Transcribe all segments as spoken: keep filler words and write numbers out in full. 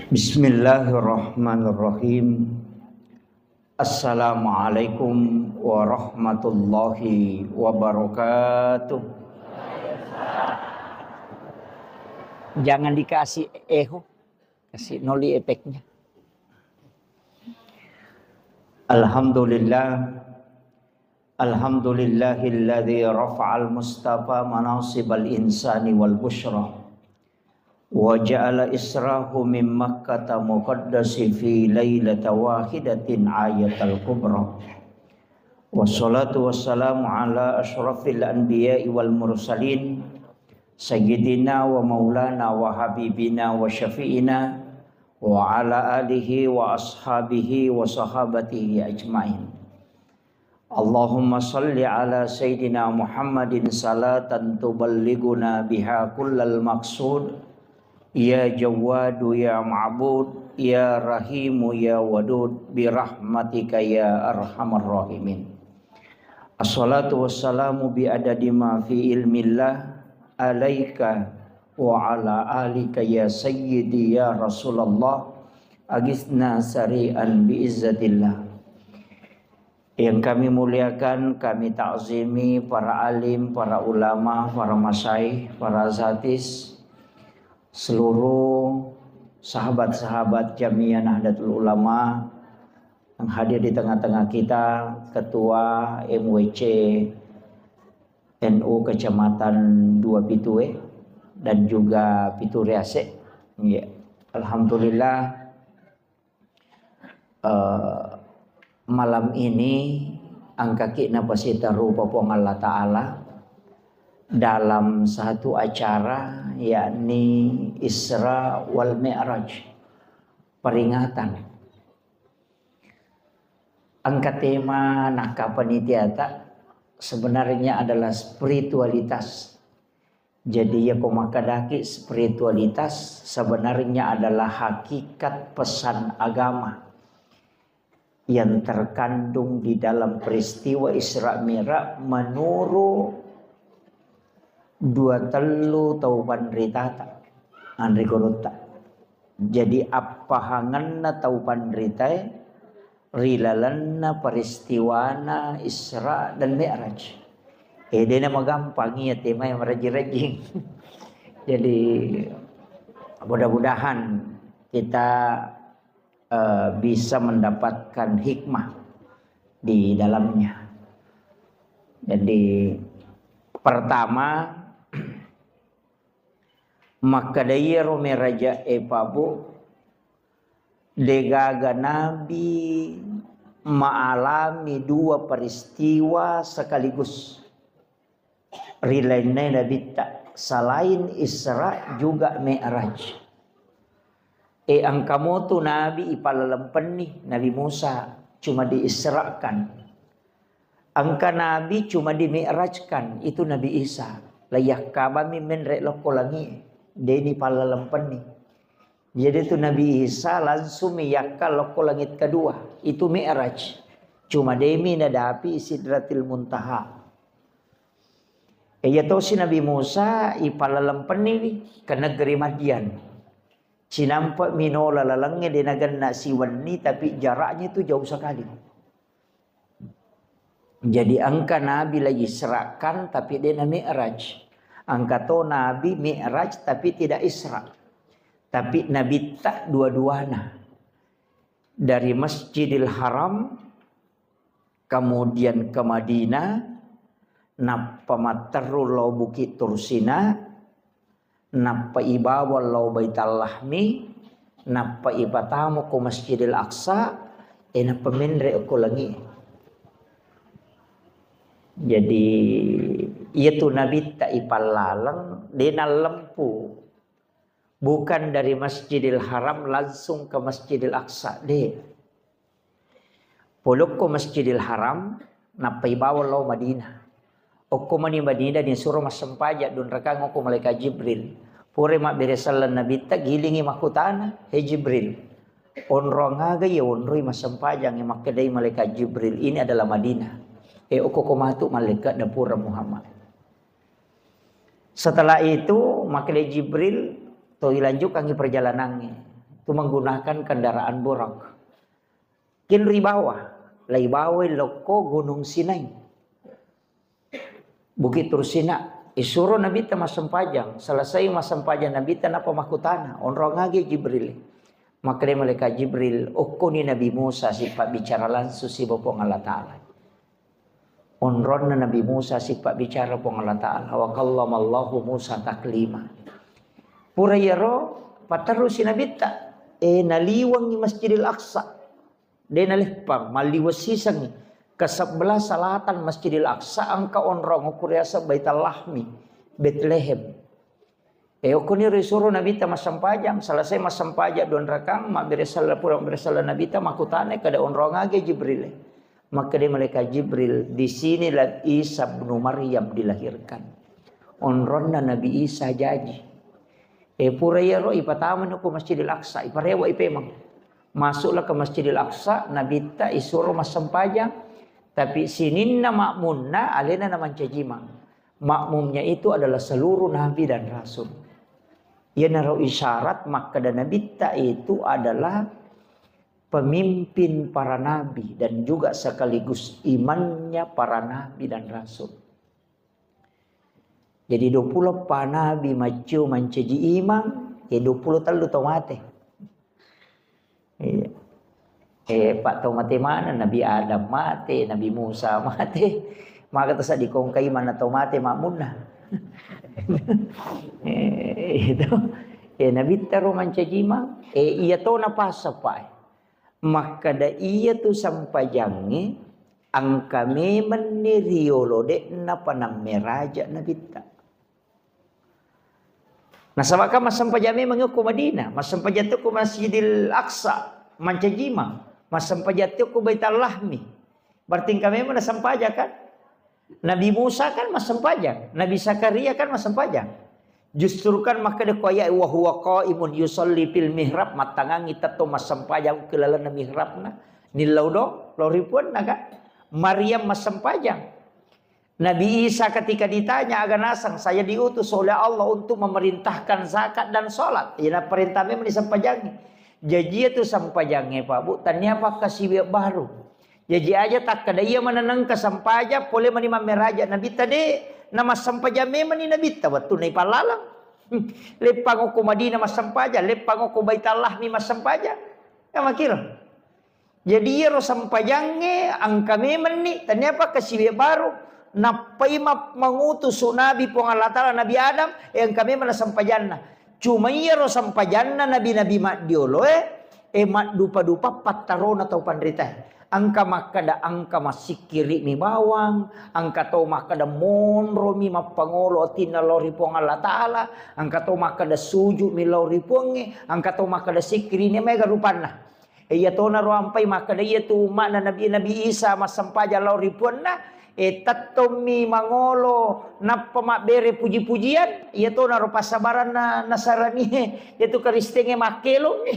Bismillahirrahmanirrahim. Assalamualaikum warahmatullahi wabarakatuh. Jangan dikasih echo, kasih noli efeknya. Alhamdulillah. Alhamdulillahilladzi rafa'al mustafa manasibal insani wal busyra. Wa ja'ala israhu min Makkata muqaddasi fi lailata wahidatin ayatal kubra. Wassalatu wassalamu ala asyrafil anbiya'i wal mursalin, sayyidina wa maulana wa habibina wa syafi'ina, wa ala alihi wa ashabihi wa sahabatihi ajmain. Allahumma salli ala Sayyidina Muhammadin salatan tuballighuna biha kullal maqsud. Ya Jawwadu ya Ma'bud, ya Rahimu ya Wadud, birahmatika ya arhamar rahimin. Assalatu wassalamu bi adadi ma fi ilmillah alaika wa ala alika ya sayyidi ya Rasulullah, agisna sari'an bi izzatillah. Yang kami muliakan, kami takzimi para alim, para ulama, para masyayikh, para asatiz, seluruh sahabat-sahabat Jamiyah Nahdlatul Ulama yang hadir di tengah-tengah kita, Ketua M W C N U Kecamatan Dua Pitue dan juga Pituriase. Ya, alhamdulillah, eh, malam ini engkaki napasitarupa Puang Allah Ta'ala dalam satu acara, yakni Isra wal Mi'raj, peringatan. Engka tema nakka panitiata sebenarnya adalah spiritualitas. Jadi, yako makkedaki spiritualitas sebenarnya adalah hakikat pesan agama yang terkandung di dalam peristiwa Isra Mi'raj menurut dua tellu tau panritata, anre gorotta. Jadi, appahangenna tau panritae ri lalenna peristiwana Isra dan Mi'raj. Eh, dena magampang iya temae marajing-rajing. Jadi, mudah-mudahan kita, eh, bisa mendapatkan hikmah di dalamnya. Jadi, pertama, makkeda iyaro Mi'raja'e, Pak Bu, degaga nabi maalami dua peristiwa sekaligus ri lainnae nabitta, selain Isra juga Mi'raj. E, engka motu nabi ipallalempenni, Nabi Musa cuma diisrakan. Engka nabi cuma dimi'rajkan, itu Nabi Isa. Layakkabangngi menre lokko langi, deni pallalempenni. Jadi itu Nabi Isa langsung miyakka lokko langit kedua, itu Mi'raj. Cuma demi nadapi Sidratil Muntaha. Iya tosi Nabi Musa ipallalempenniwi ke negeri Madian. Cinampa minola lalengnge de nagenna siwenni, tapi jaraknya itu jauh sekali. Jadi engka nabi la Israkan tapi de na Mi'raj. Engka to nabi Mi'raj tapi tidak Isra. Tapi nabitta dua-duana. Dari Masjidil Haram, kemudian ke Madinah, nappa matteru lao Bukit Tursina, nappa ibawa lao Baitallahmi, nappa ipatamu ko Masjidil Aqsa, e nappa menre ko langi. Jadi, iyatu nabitta ipallaleng, de nallempu. Bukan dari Masjidil Haram langsung ke Masjidil Aqsa, de. Polokko Masjidil Haram, nappa ibawa lao Madinah. Okko mani Madinah, disuro massempajang dunrakang okko malaikat Jibril. Pura mabbere selleng nabitta, gilingi makkutana, "He Jibril, onrong aga iya onroi massempajang?" Makkedai malaikat Jibril, "Ini adalah Madinah." E, okko ko matu malaikat dapura Muhammad. Setelah itu, makkeda Jibril, to ilanjutkangngi perjalanangnge. Tu menggunakan kendaraan Buraq. Kinri bawa, lai bawai lokko Gunung Sinai. Bukit Tursina, isuro Nabitta massempajang, selesai massempajang Nabitta nappa makkutana, onrong agi Jibril. Makkeda malaikat Jibril, okkoni Nabi Musa sipabbicara langsung siba Puang Allah Ta'ala. Onronna Nabi Musa sipabbicara Puang Allah Ta'ala, wa kallamallahu Musa taklima. Pura iyaro, patterusi Nabitta, eh, naliwengi Masjidil Aqsa. De naleppang, malliweng sisengngi. Ke sebelah selatan Masjidil Aqsa, engka onrong okko riaseng Baital Lahmi, Betlehem. E, okkoniro isuro Nabitta massempajang, selesai massempajang dua rakang, mabbere sella pura mabbere sella Nabitta, makkutanai kada onrong agi Jibril. Makkeda malaikat Jibril, di sinilah Isa bin Maryam dilahirkan. Onronna Nabi Isa jaji. E, pura iyaro ipatamani ko Masjidil Aqsa, iparewa ipemeng. Masuklah ke Masjidil Aqsa, Nabitta isuro massempajang, tapi sininna makmunna alena namancajimang. Makmumnya itu adalah seluruh nabi dan rasul. Iyanaro isyarat makkeda Nabitta itu adalah pemimpin para nabi dan juga sekaligus imannya para nabi dan rasul. Jadi, dua pulo eppa nabi maccio mancaji imang, ya, dua pulo tellu tau mate. Iya. Eh, pak tau mate mana? Nabi Adam mate, Nabi Musa mate. Maka terus dikongkai mana tau mate makmunna. Eh, itu. Eh, Nabitta ro mancaji imang. Eh, iya to napasa, Pak. Makkeda iyatu sempajangnge engka memenni riolo de'na panammeraja Nabitta. Nasaba kan massempajang memang ko Madinah, massempajang to ko Masjidil Aqsa, mancajima, massempajang to ko Baitul Lahmi. Berarti engka memang nasempajang kan? Nabi Musa kan massempajang, Nabi Zakaria kan massempajang. Justru kan makkeda ko ayat, "Wa huwa qaimun yusalli fil mihrab," mattangangi tetto massempajang ke lalenna mihrabna. Nillau do, lao ri puanna kan. Maryam massempajang. Nabi Isa ketika ditanya, "Aga naseng, saya diutus oleh Allah untuk memerintahkan zakat dan sholat." Ya, na perintah memang disempajangi. Jaji itu sempajange, Pak Bu, tania pakkasiwiang baru. Jaji aja takkeda iya maneng engka sempajang, pole mani mammeraja Nabitta de, na massempajang memang ni Nabitta, wettunna ipallalang. Leppang okko Madinah massempajang, leppang okko Baitul Lahmi massempajang. Ya makiro. Jadi iyaro sempajangnge engka memang ni, tania pakkasiwiang baru. Nappai ma-, mangutusu Nabi Puang Allah Ta'ala, Nabi Adam, eh, engka memang na sempajanna. Cuma iyaro sempajanna nabi-nabi maddioloe, eh, maddupa-dupa pattarona tau panritae. Engka makkeda, engka massikkiri'mi bawang, engka tau makkeda monromi mappangolo atinna lao ri Puang Allah Ta'ala, engka tau makkeda suju'mi lao ri Puangnge, engka tau makkeda sikkiri'ni, maega rupanna. E, iyatonaro ampai makkeda iyatu umma'na Nabi, Nabi Isa massempajang lao ri Puanna, e, tettommi mangolo nappa mabbere puji-pujian, iyatonaro passabaranna Nasarani, iyatu Kristengnge makkelong.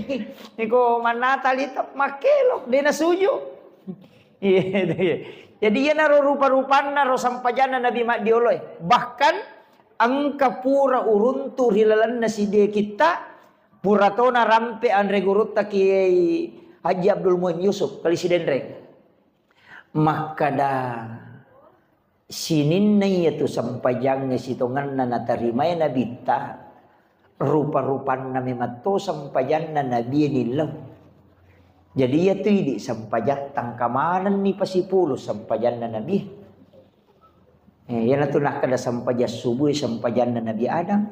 Niko mannatali te makkelong, de nasuju. Iya, iya. Jadi iyanaro rupa-rupanna ro sempajanna Nabi maddioloe. Bahkan engka pura uruntu ri lalenna sidie kitta, pura tona rampe anre gurutta Kiai Haji Abdul Muin Yusuf, Kali Sidenreng. Makkeda, sininna iyatu sempajangnge sitongenna natarimae Nabitta, rupa-rupanna memetto sempajanna Nabie nillau. Jadi iyatu idi sempajatta engka manenni pasipulu sempajanna Nabie. Eh, iyanatu nakkeda sempajang subuh, sempajanna Nabi Adam,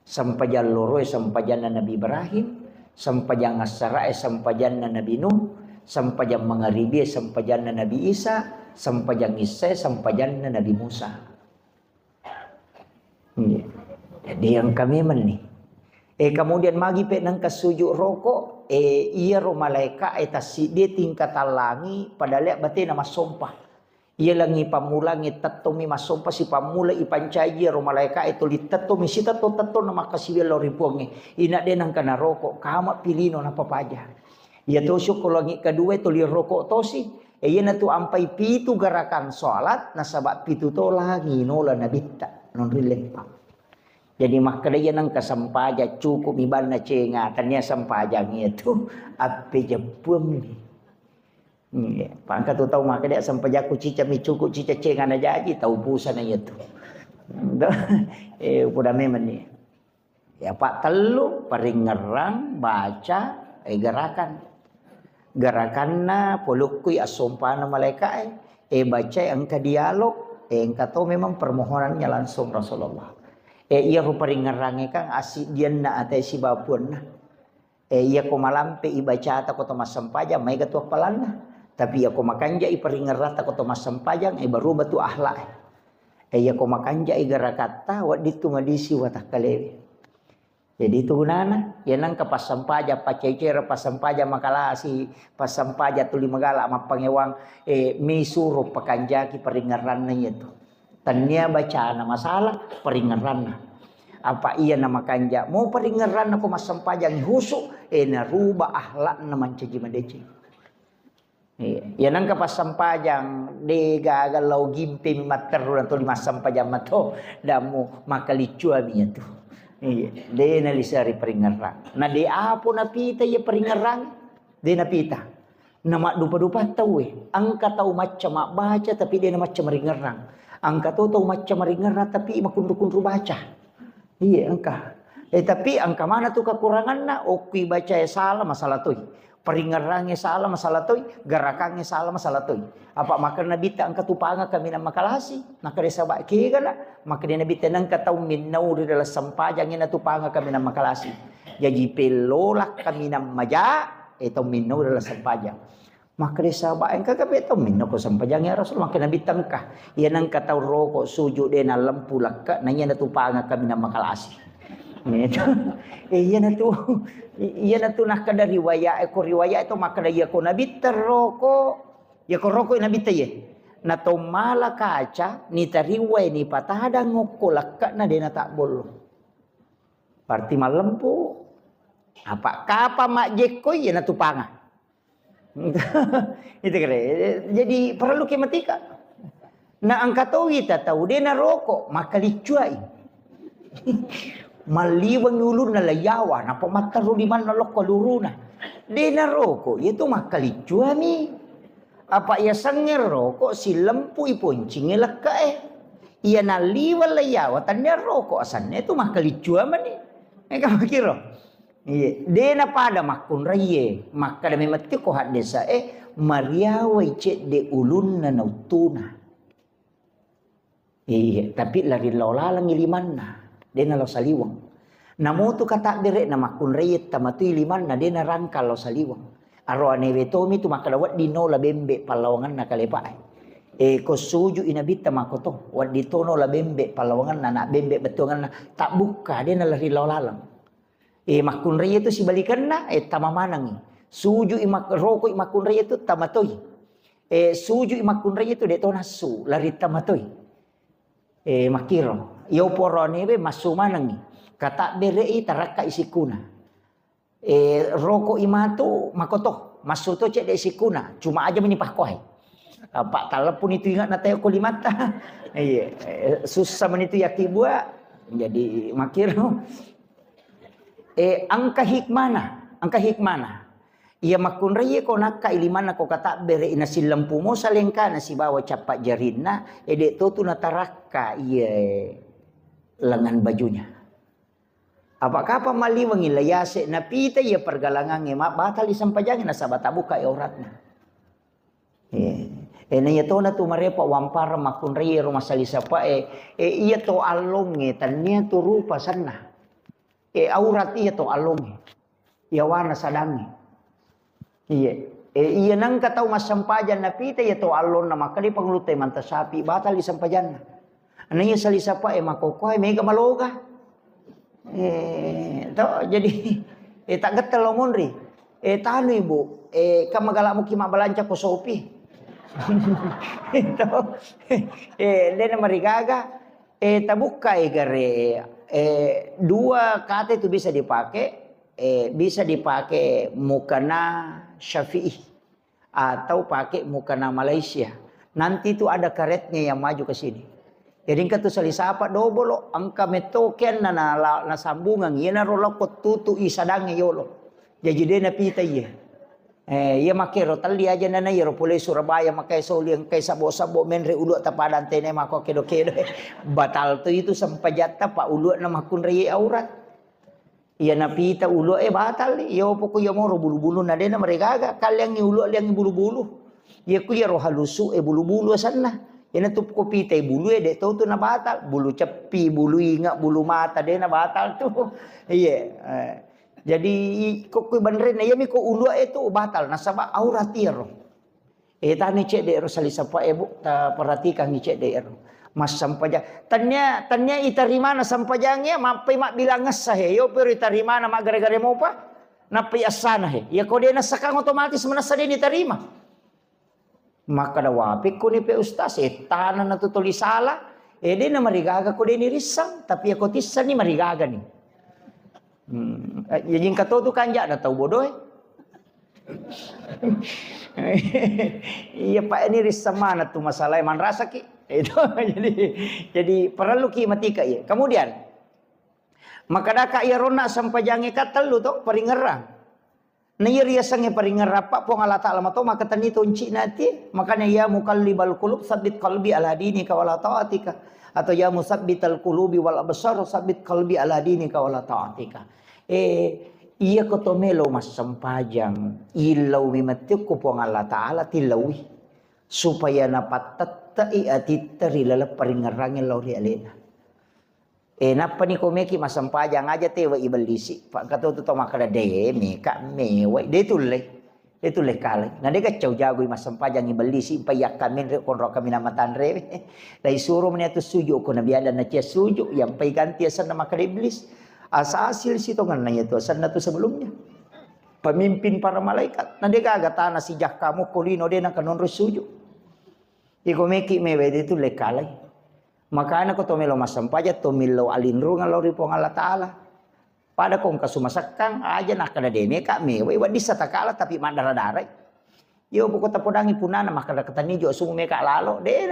sempajang loroe, sempajanna Nabi Ibrahim, sempajang assarae, sempajanna Nabi Nuh, sempajang mangaribie, sempajanna Nabi Isa, sempajang issae, sempajanna Nabi Musa. Iya. Jadi engka memang ni. Eh, kemudian magi pe nengka sujud roko, eh, iyaro malaeka e tassiddi tingkatan langi, pada lea batena massompa. Iya langi pammulangnge tettomi massompa sipammula ipancai iyaro malaeka e tuli tettomi sitetto-tettonna makkasiwiang lao ri Puangnge. Ina de nengka naroko, kama pilino napapaja. Iya tosi ko langi kedua tuli roko tosi. E, iyanatu ampai pitu gerakan sholat, nasaba pitu to langi nola Nabitta, non rileppang. Jadi makkeda iya nengka sempajang cukup mi banna cenga, tania sempajang itu appe jeppuammi. Iya, pangka tu tau makkeda sempajakku cica mi cukup cica cenga na jaji tau pusana iya tu. Eh, upoda memang ni. Ya, pak tellu, paringerrang, baca, eh, gerakan. Gerakanna polokkui assompana malaika'e, eh, bacai engka dialog, eh, engka to memang permohonannya langsung Rasulullah. Eh, iya ro paringerrangnge kan asiddianna ate sibapuanna. Eh, iya ko malampe i bacata ko to massempajang, maega tu appalanna. Tapi iya ko makanja i paringerrata ko to massempajang, eh, baru batu akhlak. Eh, iya ko makanja i garakatta, wedding tu madisi watakkalewe. Jadi itu gunana, iya nengka passampajang, paccai-cera passampajang makalasi, passampajang tuli magala mappangewang, eh, mi suro pakanjaki paringerranna iya tu. Tania bacana masalah, paringerranna. Apa iya na makanja, mo paringerranna ko massempajang husu, eh, naruba akhlakna mancaji madeceng. Iya. Iya nengka passampajang, de gaga lao gimpe mi matteru na tuli massempajang mato, damu makaliccuami iya tu. Iya, de nalisa ri paringerrang. Na de apo napita iya paringerrang, de napita. Na maddupa-dupa tauwe, engka tau macca mabbaca tapi de na macca maringerrang. Engka to tau macca maringerrang tapi makunru-kunru baca. Iya, engka. Eh, tapi engka mana tu kekuranganna? Okki bacae salah, masalah toi. Paringerrangnge salah, masalah toi. Gerakangnge salah, masalah toi. Apa makkeda Nabitta engka tu panga kaminang makalasi? Makkeda saba kega na? Makkeda Nabitta nengka tau minnau ri dalam sempajang ina tu panga kaminang makalasi. Jaji pellola kaminang maja, eh, tau minnau ri dalam sempajang. Makkeda sahabat, "Engka gabe tau minno ko sempajang ya Rasul?" Makkeda Nabitta, "Engka. Iya nengka tau roko sujud de na lempu lekke, na iya na tu panga kaminang makalasi." Gitu. Eh, iya na tu, i-, iya na tu nakkeda riwayat, eh, ko riwayat itu makkeda iya ko Nabitta roko, iya ko roko Nabitta ye. Na to mala kaca, ni tariwai, ni patadang ngokko lekke na de na tabbollo. Berarti mallempu. Apa kapa majjekko iya na tu panga. Itu kira. Jadi perlu ke matika. Na engka to wita tau de na roko, makaliccuai. Malliweng ulunna layawa, napa matteru limanna lokko luruna. De na roko, iya tu makaliccuami. Apa iya sengngeng roko silempui poncingnge lekke'e. Iya nalliweng layawa, tania roko asanna tu makaliccuamani. Eka makiro. Iya, de na pada makkunraiye, makkeda memang tiko haddesa e, mariawai cedde ulunna na uttuna. Iya, tapi lari lao lalengngi limanna, de na lao saliweng. Namo tu katabbere'na makkunraiye tamatui limanna, de na rangka lao saliweng. Aro anewe tomi tu makkeda wedding nola bembe pallawangenna kalepa e. E, ko suju i Nabitta makko to, wedding to nola bembe pallawangenna, na bembe bettuangenna, tabbukka, de na lari lao laleng. Eh, makkunraiye tu sibalikenna, eh, tama manengngi. Sujui mak-, rokoi makkunraiye tu tama toi. Eh, sujui makkunraiye tu de to nassu, lari tama toi. Eh, makkiro. Iyo poroane we massu manengngi. Katabbere'i tarakka isikkuna. Eh, rokoi matu makoto, massu to cedde sikkuna. Cuma aja meni pakkoe. Apa talepuni tu ingat na teo ko limatta. Iya, eh, susah meni tu yakkibua. Jadi makkiro. Eh, engka hikmana, engka hikmana. Iya makkunraiye ko nakka ilimanna ko katabbere ina sillempu mo salengkana sibawa cappa jarinna, eh, de to tu natarakka iye lengan bajunya. Apa kapang maliwengi la yase napita iya pergalangangnge mabbatali sempajangnge nasaba tabukka auratna. Eh, eh, na iya tona tu marepa wamparang makkunraiye ro masali sapae, eh, iya to allongnge tania tu rupa senna. Eh, aurat iya to allongnge. Yawana sadangnge. Iya. Eh, iya nengka tau massempajang napita iya to allonna makkeda pangulutta manta sapi batali sempajanna. Na iya sali sapae makokkoe mega maloga. Eh, to, jadi, eh, taggettel lo monri. Eh, tanu ibu, eh, kan magala muki mabbalanca ko sopi. To, eh, dena marigaga, eh, tabukkai gare, eh, dua kata itu bisa dipakai, eh, bisa dipakai mukana Syafi'i. Atau pakai mukana Malaysia. Nanti itu ada karetnya yang maju ke sini. Jadi engka tu salisapa dobolo, engka metto kianna na, na, nasambungeng, iyanaro lokko tutu i sadangnge yolo. Jaji de napita iye. Eh, iya makkero telli aja nana iyaro pole Surabaya makkai soli engkai sabo-sabo menre ulua tapadang tene mako kedo-kedo. Batal tu itu sempajatta pa ulua na makkunrai aurat. Iya napita ulu e batal, iya poko iya moro bulu-bulu na dena marigaga, kalliangi ulu liangi bulu-bulu. Iya ku iyaro halusu e bulu-bulu asanna. Iyana tu ko pita e bulu e de tau tu na batal, bulu ceppi, bulu inga, bulu mata dena batal tu. Iya. Eh. Jadi i- ko kui banrenna iya mi ko ulu e tu batal nasaba aurat iyaro. Eh, tani cedde ero sali sapa e, Bu, ta perhatikan cedde ero. Mas sampajang. Tania, tania itarimana sampajang ya, mappai mabbilang ngessa he. Yo pero itarimana magare-gare mopa, nappai assana he. Ya ko de nassakang otomatis manassa de nitarima. Maka da wapi ko ni pe ustaz, eh, tana na tu toli sala, eh, de na marigaga ko de ni rissang, tapi ya ko tissani marigaga ni. Hmm. Eh, ya jingka to tu kanjak na tau bodoh, eh. Iya, Pak, ini risseng mana tu masalah manrasaki. Itu jadi, jadi perlu ki matika iya. Kemudian, makadaka iya ronna sampajange ka tellu to, paringerrang. Na iya riasengnge paringerrang, Pak, Puang Allah Ta'ala mato maka tenni tonci nati. Makanya, "Ya muqallibal qulub, tsabbit qalbi ala dinika wala ta'atika." Atau, "Ya musabbital qulubi wal absar, tsabbit qalbi ala dinika wala ta'atika." Eh, iya ko to melo massempajang, illau mi matti ko Puang Allah Ta'ala tillaui, supaya napattette'i atitta ri laleng paringerrangnge lao ri alena. Eh, nappani ko meki massempajang aja tewa ibellisi. Pak katotu to makkeda de meka mewai, de tulle. Itu lekkalai. Na de gaccau jagoi massempajang ibellisi, empai yakka menre konro kaminang matanre. Lai suro meni atu suju ko nabi ada na cia suju, yang pai ganti asenna makkeda iblis. Asa asil sitongenna iya tu asenna tu sebelumnya. Pemimpin para malaikat. Na de gaga tana sijakkamu ko lino de na kanonro suju. Iko meki mewe de tu lekkalai. Makana ko to melo massempajang to millau alinrungang lao ri Puang Allah Ta'ala. Pada ko engka sumasekkang aja nakkeda de meka mewai wedding satakala tapi maddara-darai. Yo poko tapodangi punana makkeda ketani jo sumu meka lalo de.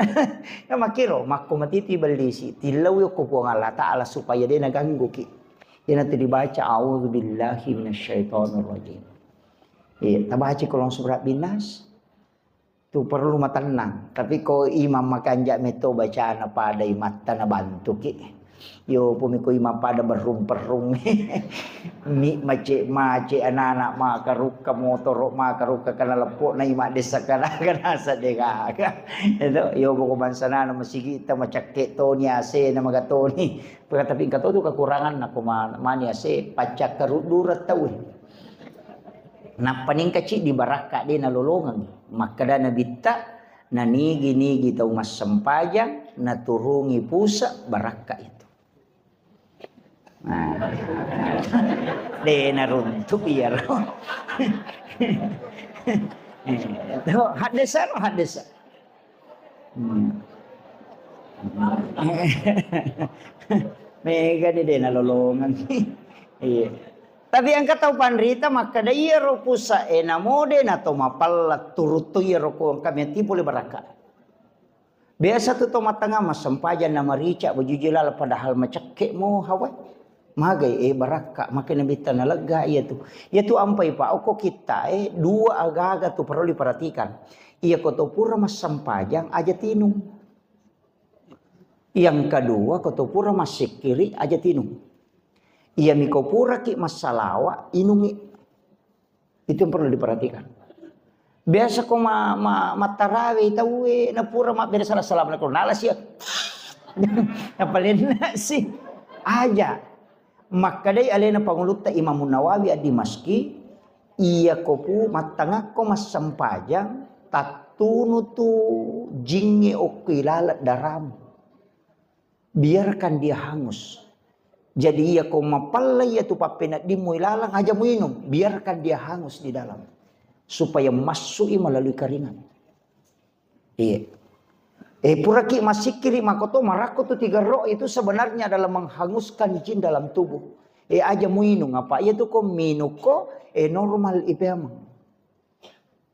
Ya makkiro makko matitu ibellisi tillau yokko Puang Allah Ta'ala supaya de nagangguki. Iyana tu dibaca a'udzubillahi minasyaitonirrajim. Iya, tabaca kolong surat binas. Tu perlu matennang. Tapi ko imam makanja metto bacana pada imatta nabantuki. Yo pumi ko imam pada berrung-perrung. Mi mace-mace anak-anak makarukka motoro makarukka kana leppo na ima desa kana kana sadega. Itu yo poko bangsanana masigi ta macakke toni asena magatoni. Tapi engka to tu kekurangan nako ma- mani ase pacakka ruddura tau. Nappa nengka ciddi barakka de nalolongengngi. Makkeda Nabitta, nanigi-nigi tau massempajang, naturungi puse barakka itu. Nah. De naruntu iyaro. Eh, to, haddesa ro, haddesa. Hmm. Mega ni de nalolongang. Iya. Tapi engka tau panrita makkeda iyaro puse e namo de nato mapella turuttu iyaro ko engka meti pole barakka. Biasa tu to matanga massempajang na marica baju jilal padahal macekke mo hawa. Magai e barakka makkeda Nabitta nalegga iya tu. Iya tu ampai pa okko kitta e dua agaga tu perlu diperhatikan. Iya ko to pura massempajang aja tinung. Yang kedua, ko to pura massikkiri aja tinung. Iya miko puraki massalawa inungi. Itu yang perlu diperhatikan. Biasa ko ma, ma, mattarawe tauwe na pura mabbere salam assalamualaikum nala sia. Napalenna si aja. Makkedai alena Pangulutta Imam Nawawi ad-Dimasyqi, iya ko pu mattangakko massempajang, tattunu tu jingnge okko ilaleng daramu. Biarkan dia hangus. Jadi iya ko mapalla iya tu pappeneddimmu ilaleng, aja muinung, biarkan dia hangus di dalam. Supaya massui melalui keringat. Iya. Eh, puraki massikkiri makoto marakko tu tigerro itu sebenarnya adalah menghanguskan jin dalam tubuh. Eh, aja muinung apa iya tu ko minung ko eh normal ipeameng.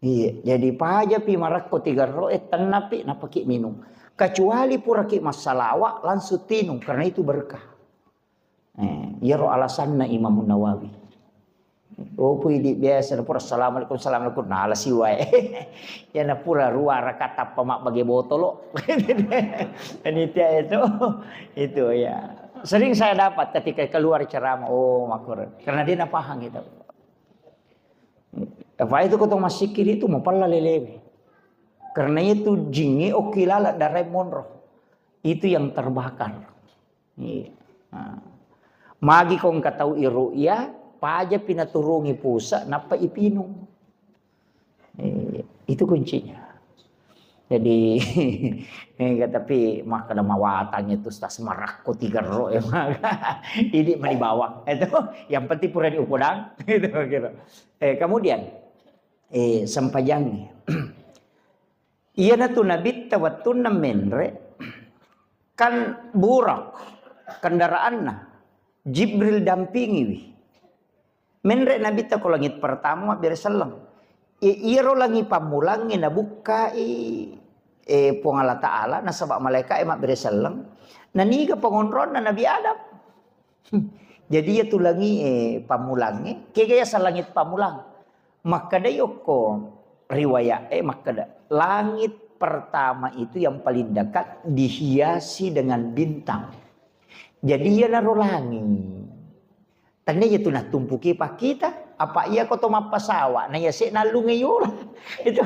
Iya, jadi paja pi marakko tigerro eh tennapi napaki minung. Kecuali puraki massalawa langsung tinung, karena itu berkah. Eh, iyaro alasanna Imam Nawawi. Oh, pui di biasa pura assalamualaikum, assalamualaikum, nala siwae. Ya na pura rua rakaat tappa mabbage botolo. Ini dia itu, itu ya. Sering saya dapat ketika keluar ceramah, oh, makur. Karena dia napahang itu. Apa itu kotong massikiri itu mau pella lelewe. Karena itu jingi oki lala darai monro. Itu yang terbakar. Iya. Nah. Magi ko engka tau iru'ya, paja pinaturungi pusa, nappa ipinung. Iya. Itu kuncinya. Jadi, enggak, tapi makkeda mawatang itu tas marakko tigerro ya, maka ini mani bawang. Itu yang penting pura diupodang. Itu kira. Eh, kemudian, eh, sempajang. Iyanatu Nabitta wettunna menre, kan burak kendaraanna, Jibril dampingiwi. Menre Nabitta ko langit pertama mabbere selleng. I-, iyaro langi pammulangnge nabukkai, eh, Puang Allah Ta'ala, nasaba malaika'e mabbere selleng. Naniga pengonronna Nabi Adam. Jadi iyatu langi, eh, pammulangnge, kega yaseng langit pammulang. Makkedai okko riwayat, eh, makkeda, langit pertama itu yang paling dekat dihiasi dengan bintang. Jadi iyanaro langi. Tania iyatu nattumpuki pakkita, apa iya ko to mappasawa, na yase nallunge yola. Itu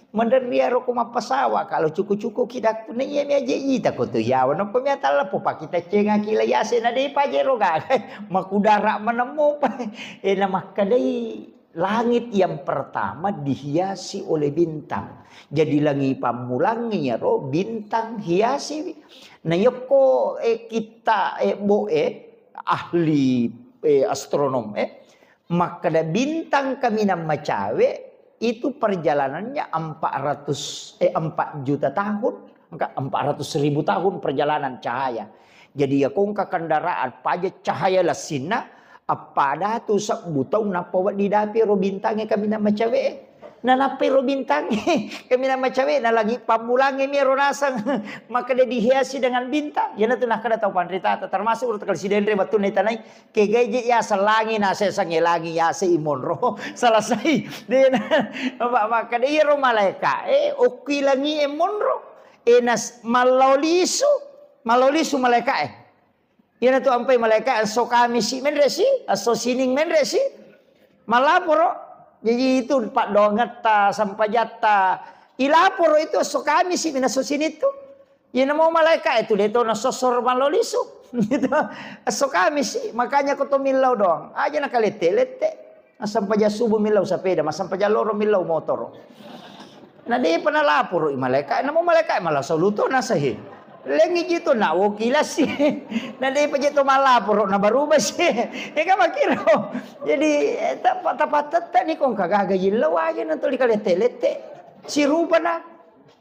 menderri aro ko mappasawa, kalau cuku-cuku kidakku na iya mi aje ita ko to yawa, nokko mi atalla po pakkita cengaki la yase na depa je roga. Makudara menemmu. Eh, na makkedai langit yang pertama dihiasi oleh bintang. Jadi langi pammulangnge iyaro bintang hiasi. Na yokko, eh, kitta, eh, bo, eh, ahli, eh, astronom, eh, makkeda bintang kaminang macawe itu perjalanannya empat ratus, eh, empat juta tahun, engka empat ratus ribu tahun perjalanan cahaya. Jadi ya kongka kendaraan paja cahaya lassinna, appada tu sebbu taung nappa wedding dapi ro bintangnge kaminang macawe. Nanappai ro bintangnge kaminang macawe, na lagi pammulangnge mi ro naseng. Makkeda dihiasi dengan bintang. Iyanatu nakkeda tau panritata, termasuk urut kali sidenre wettunna itanai, kegai je yaseng langi, nasesangnge langi yase imonro. Selesai. Dena. Makkeda iyaro malaika, eh, okki langi e monro. Eh, nas-, mallao lisu. Mallao lisu malaika e. Iyanatu ampai malaika esso Kamisi menre si, esso Sining menre si. Malaporo. Jadi itu paddoangetta, sempajatta. Ilaporo itu esso Kamisi mi na esso Sining tu. Iyana mau malaika itu de to na sossor mallo lisu. Gitu. Esso Kamisi, makanya ko to millau doang. Aja na kalette-lette. Massempajang subuh millau sepeda, massempajang loro millau motoro. Na depa nalaporo i malaika, namo malaika malah soluto nasahi. Lengi ji to na woki lasi. Na depa je to malaporo na baruba si. Ega makiro. Jadi, eh, tapa-, tapatetta ni kong kagaga yillau aja na toli kalette-lette. Sirupana.